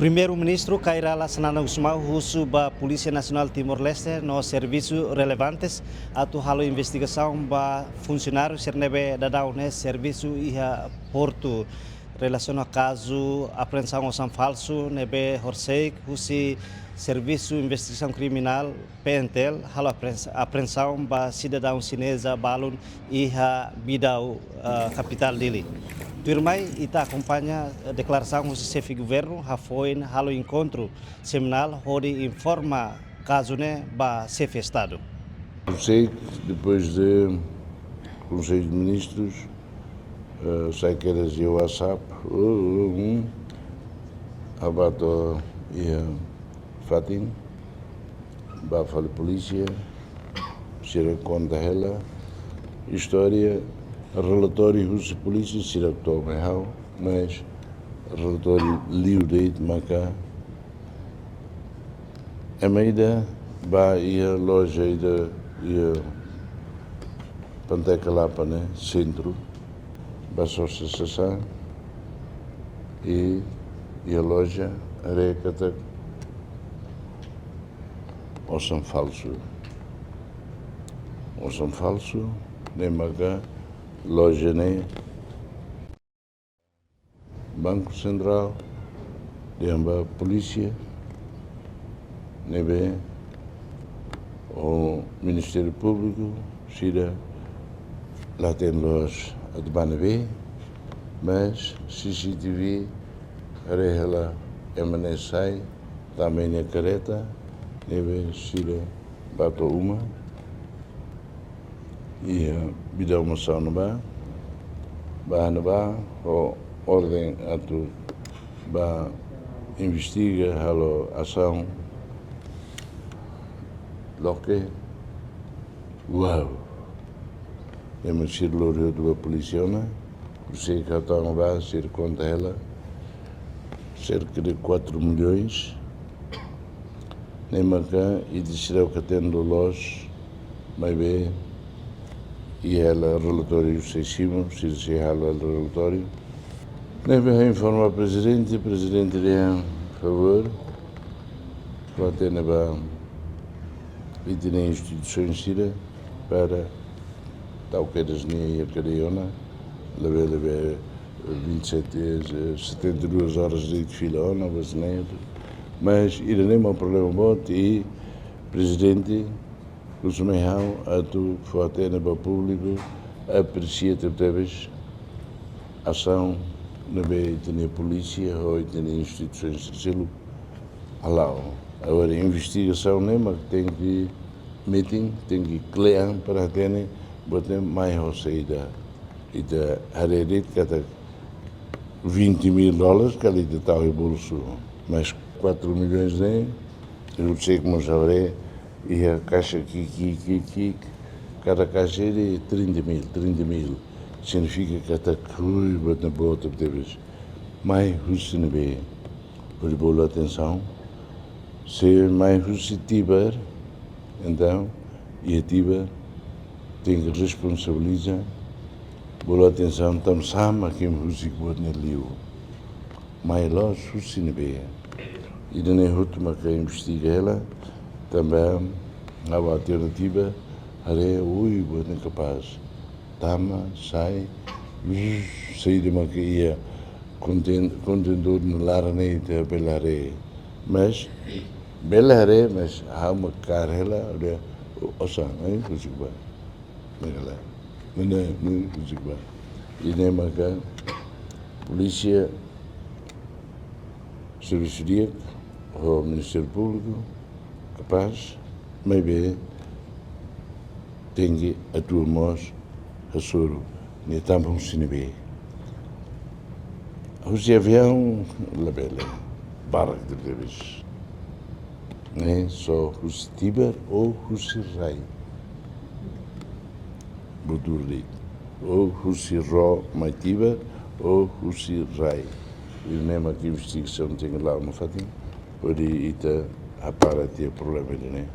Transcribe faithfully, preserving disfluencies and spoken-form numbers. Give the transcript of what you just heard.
Primeiru-Ministru Kay Rala Xanana Gusmão husu ba Polísia Nasionál Timor-Leste no servisu relevantes atu halo investigasaun ba funsionáriu sira ne'ebé daudaun ne'e servisu iha portu relasiona kazu apreensaun osan falsu ne'ebé horisehik husi Servisu Investigasaun Kriminál, P N T L, halo apreensa-, apreensaun ba sidadaun xineza balun iha Bidau, eh, kapitál Dili. Tuirmai ita akompaña, eh, deklarasaun husi xefe governu hafoin halo enkontru semanál hodi informa kazu ne'e ba xefe Estadu. Sei, depois de Conselho de Ministros, eh, sai kedas iha WhatsApp, uh, uh, uh, abato iha fatin, ba fali polísia, sira konta hela istória, relatóriu husi polísia, sira toma hau, mas relatóriu liu de'it maka ema ida ba iha loja ida iha Pantai Kalapa ne'e, sentru, ba sosa sasán, i iha loja haree katak osan falsu. Osan falsu, ne'e maka loja ne'e Banku Sentrál, dehan ba polísia, ne'ebé ho Ministériu Públiku, sira la hatene loos atu ba ne'ebé, mas C C T V haree hela ema ne'e sai, tama iha kareta, ne'ebé sira ba to'o uma, iha Bidau Masaun ne'ebá, ba ne'ebá ho orden atu ba investiga halo asaun loke. Uau! Ema sira lori hotu ba polísia ona, husi kau tama ba, sira konta hela, cerca de quatro milhões. Ne'e maka ita seidauk hatene loos, maibé iha hela relatóriu sei simu, sira sei halo hela relatóriu. Ne'ebé informa prezidente, prezidente dehan favór, fó hatene ba ita-nia instituisaun sira para tau kedas nia iha kadeia ona, labele, labele vinte e sete, eh, setenta e duas horas de'it fila ona, mas ne'e. Mas ida-ne'e mak problema boot i prezidente husu mai ha'u atu fó hatene ba públiku, apresia tebetebes asaun ne'ebé ita-nia polísia ho ita-nia instituisaun sira seluk hala'o. Agora investigasaun ne'e mak tenke metin, tenke kle'an para hatene buat ne'e mai ho saida. Ita haree de'it katak vinte mil dólares kala ita tau iha bolsu, mas quatro milhões ne'e, eu sei como saberé, iha kaixa ki'ik, ki'ik, ki'ik, ki'ik, kada kaixa de trinta mil, trinta mil. Signifika katak, ui, buat ne'e boot tebes. Mai husi ne'ebé? Hodi bolu atensaun. Se mai husi Tibar, entaun, iha Tibar tenke responsabiliza, bolu atensaun, tanbasá mak imi husik buat ne'e liu. Mai loos husi ne'ebé? Ida-ne'e hotu maka investiga hela, tanba ha'u alternativa, haree, ui, buat ne'e kapás. Tama, sai, zzz, saida maka iha konten-, kontentór nia laran ne'e ita bele haree. Mas, bele haree, mas ha'u mak kaer hela, haree, osan, eh, husik ba. Ne'e hela. Ne'e, ne'e, ne'e husik ba. Ida-ne'e maka polísia servisu di'ak ho Ministériu Públiku, kapás, maibé tenke atua mós hasoru, ne'e tanba husi ne'ebé? Husi aviaun labele, barak tebetebes. Ne'e só husi Tibar ou husi rai. Buat ida. Ou husi ró mai Tibar, ou husi rai. Ida-ne'e mak investigasaun tenke la'o nafatin, hodi ita hapara tiha problema ida-ne'e.